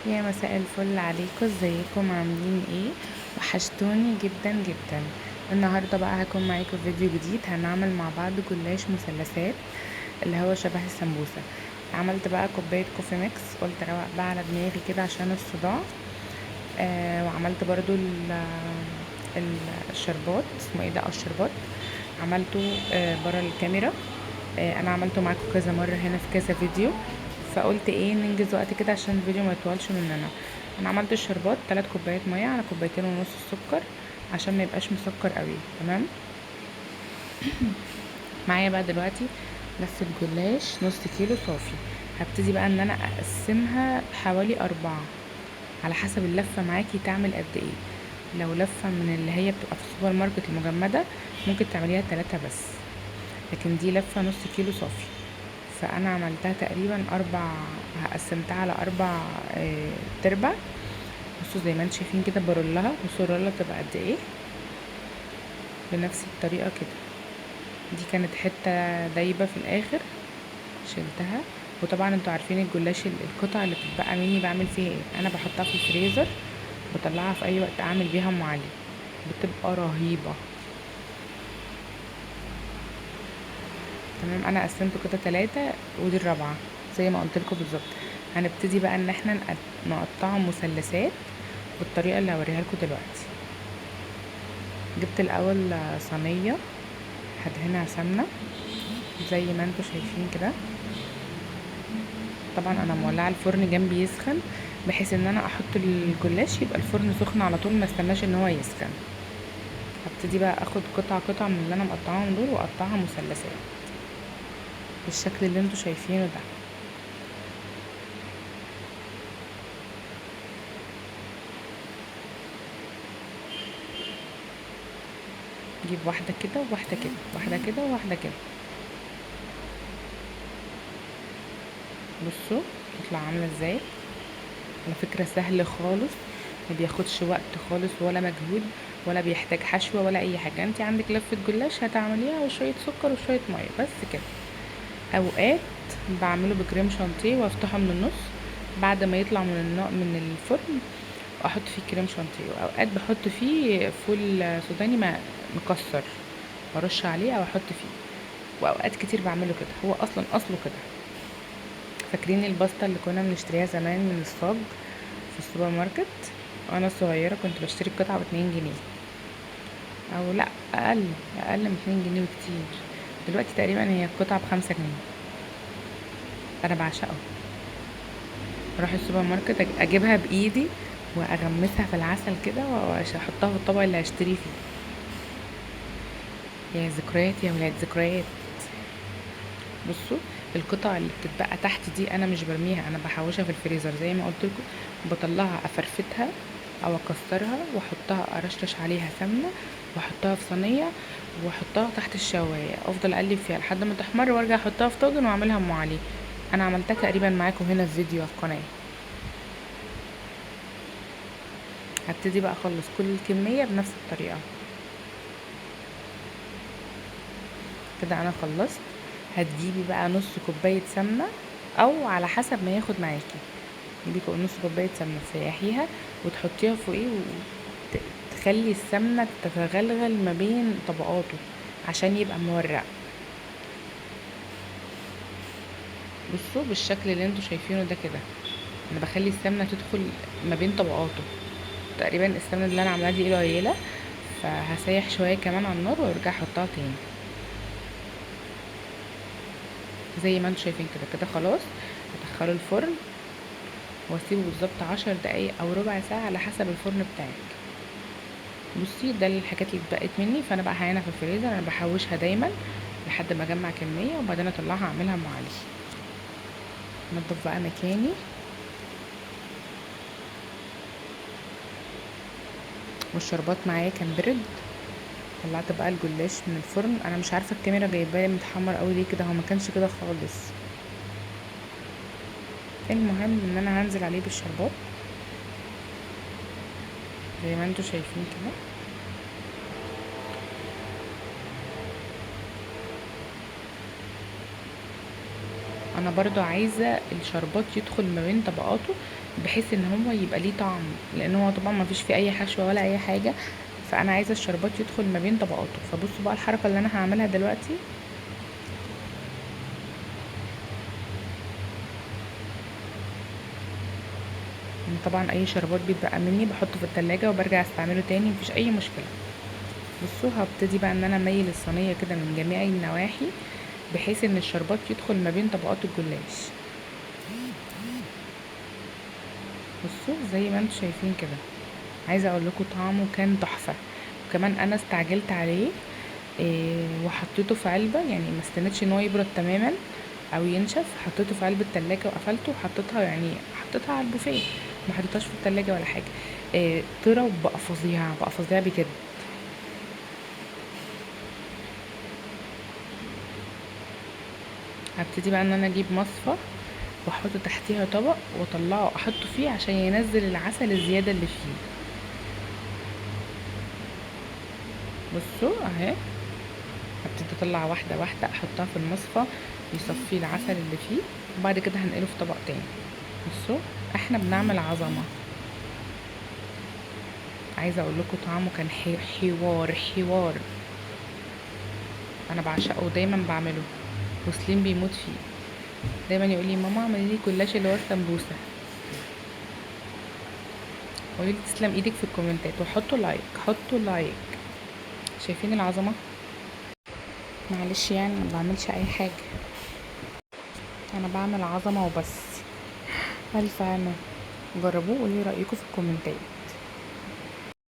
يا مساء الفل عليكم، ازيكم عاملين ايه؟ وحشتوني جدا جدا. النهارده بقى هكون معاكم في فيديو جديد. هنعمل مع بعض جلاش مثلثات اللي هو شبه السمبوسه. عملت بقى كوباية coffee mix، قلت اروق بقى على دماغي كده عشان الصداع. وعملت برضو الشربات، اسمه ايه ده؟ الشربات عملته برا الكاميرا. انا عملته معاكم كذا مرة هنا في كذا فيديو، فقلت ايه ننجز وقت كده عشان الفيديو ما يطولش مننا. انا عملت الشربات 3 كوبايات مية على كوبايتين ونص السكر عشان ما يبقاش مسكر قوي. تمام. معايا بقى دلوقتي لفه جلاش نص كيلو صافي. هبتدي بقى ان انا اقسمها حوالي 4 على حسب اللفة معاكي تعمل قد ايه. لو لفه من اللي هي بتبقى في السوبر ماركت المجمده ممكن تعمليها 3 بس، لكن دي لفه نص كيلو صافي، فانا عملتها تقريبا 4، قسمتها على 4 تربع. بصوا زي ما انتم شايفين كده برولها، بصوا الرولة بتبقى قد ايه بنفس الطريقة كده. دي كانت حتة دايبه في الاخر شلتها. وطبعا انتوا عارفين الجلاش القطع اللي بتتبقى مني بعمل فيها ايه، انا بحطها في الفريزر، بطلعها في اي وقت اعمل بيها ام علي، بتبقى رهيبة. تمام. انا قسمته كده 3 ودي الرابعة زي ما قلت لكم بالظبط. هنبتدي بقى ان احنا نقطعه مثلثات بالطريقة اللي هوريها لكم دلوقتي. جبت الاول صينية هدهنها سمنه زي ما انتوا شايفين كده. طبعا انا مولعه الفرن جنبي يسخن، بحيث ان انا احط الجلاش يبقى الفرن سخن على طول، ما استناش ان هو يسخن. هبتدي بقى اخد قطعه قطعه من اللي انا مقطعاهم دول واقطعها مثلثات بالشكل اللي انتوا شايفينه ده. جيب واحدة كده وواحدة كده، واحدة كده وواحدة كده. بصوا تطلع عامله ازاي. على فكرة سهل خالص، ما بياخدش وقت خالص ولا مجهود ولا بيحتاج حشوه ولا اي حاجة. انت عندك لفه جلاش هتعمليها وشوية سكر وشوية مية بس كده. اوقات بعمله بكريم شانتيه وافتحه من النص بعد ما يطلع من الفرن، واحط فيه كريم شانتيه. واوقات بحط فيه فول سوداني مكسر برش عليه او احط فيه. واوقات كتير بعمله كده، هو اصلا اصله كده. فاكرين الباستا اللي كنا بنشتريها زمان من الصاج في السوبر ماركت؟ وانا صغيرة كنت بشتري القطعة باتنين جنيه، او لا اقل من 2 جنيه بكتير. دلوقتي تقريبا هي القطعة ب5 جنيه. انا بعشقه. اروح السوبر ماركت اجيبها بايدي واغمسها في العسل كده واحطها في الطبق اللي هشتري فيه. يا ذكريات يا ولاد، ذكريات. بصوا القطع اللي بتتبقى تحت دي انا مش برميها، انا بحوشها في الفريزر زي ما قلت لكم. بطلعها افرفتها او اكسرها واحطها، ارشرش عليها سمنه واحطها في صينية واحطها تحت الشوايه، افضل اقلب فيها لحد ما تحمر وارجع احطها في طاجن واعملها ام علي. انا عملتها تقريبا معاكم هنا في فيديو على القناة. هبتدي بقى اخلص كل الكمية بنفس الطريقة كده. انا خلصت. هتجيبي بقى نص كوباية سمنه او على حسب ما ياخد معاكي، جيبي نص كوباية سمنه تسيحيها وتحطيها فوقيه وتخلي السمنة تتغلغل ما بين طبقاته عشان يبقى مورق. بصوا بالشكل اللي انتوا شايفينه ده كده، انا بخلي السمنة تدخل ما بين طبقاته. تقريبا السمنة اللي انا عاملاها دي قليله، فهسيح شوية كمان على النار وارجع احطها تاني زي ما انتوا شايفين كده. كده خلاص هدخله الفرن واسيبه بالظبط 10 دقايق او ربع ساعة على حسب الفرن بتاعك. بصي ده الحاجات اللي اتبقت مني، فانا بقى هعينها في الفريزر. انا بحوشها دايما لحد ما اجمع كمية وبعدين اطلعها اعملها ام علي. انضف بقى مكاني. والشربات معايا كان برد. طلعت بقى الجلاش من الفرن. انا مش عارفه الكاميرا جايباه متحمر قوي ليه كده، هو ما كانش كده خالص. المهم ان انا هنزل عليه بالشربات زي ما انتوا شايفين كده. انا برضو عايزه الشربات يدخل ما بين طبقاته بحيث ان هو يبقى ليه طعم، لان هو طبعا ما فيش فيه اي حشوه ولا اي حاجة، فانا عايزه الشربات يدخل ما بين طبقاته. فبصوا بقى الحركة اللي انا هعملها دلوقتي. طبعا اي شربات بيتبقى مني بحطه في التلاجة وبرجع استعمله تاني، مفيش اي مشكلة. بصوا هبتدي بقى ان انا اميل الصينية كده من جميع النواحي بحيث ان الشربات يدخل ما بين طبقات الجلاش. بصوا زي ما انتم شايفين كده، عايزه اقول لكم طعمه كان تحفة. وكمان انا استعجلت عليه، وحطيته في علبة، يعني ما استنيتش ان هو يبرد تماما او ينشف، حطيته في علبة تلاجة وقفلته وحطيتها، يعني حطيتها على البوفيه، ما حطيتهاش في التلاجة ولا حاجة. طرى وبقى فظيع، بقى فظيع بجد. هبتدي بقى ان انا اجيب مصفى واحط تحتيها طبق واطلعه احطه فيه عشان ينزل العسل الزيادة اللي فيه. بصوا اهي، هبتدي اطلع واحدة واحدة احطها في المصفى يصفي العسل اللي فيه، وبعد كده هنقله في طبق تاني. بصوا احنا بنعمل عظمه، عايزه اقول لكم طعمه كان حوار حوار، انا بعشقه ودايما بعمله، وسليم بيموت فيه، دايما يقول لي ماما اعملي لي جلاش اللي هو السمبوسه. قولي لي تسلم ايدك في الكومنتات، وحطوا لايك، حطوا لايك. شايفين العظمة؟ معلش ما بعملش اي حاجة، انا بعمل عظمه وبس. الف هنا، جربوه وقولي رايكم في الكومنتات.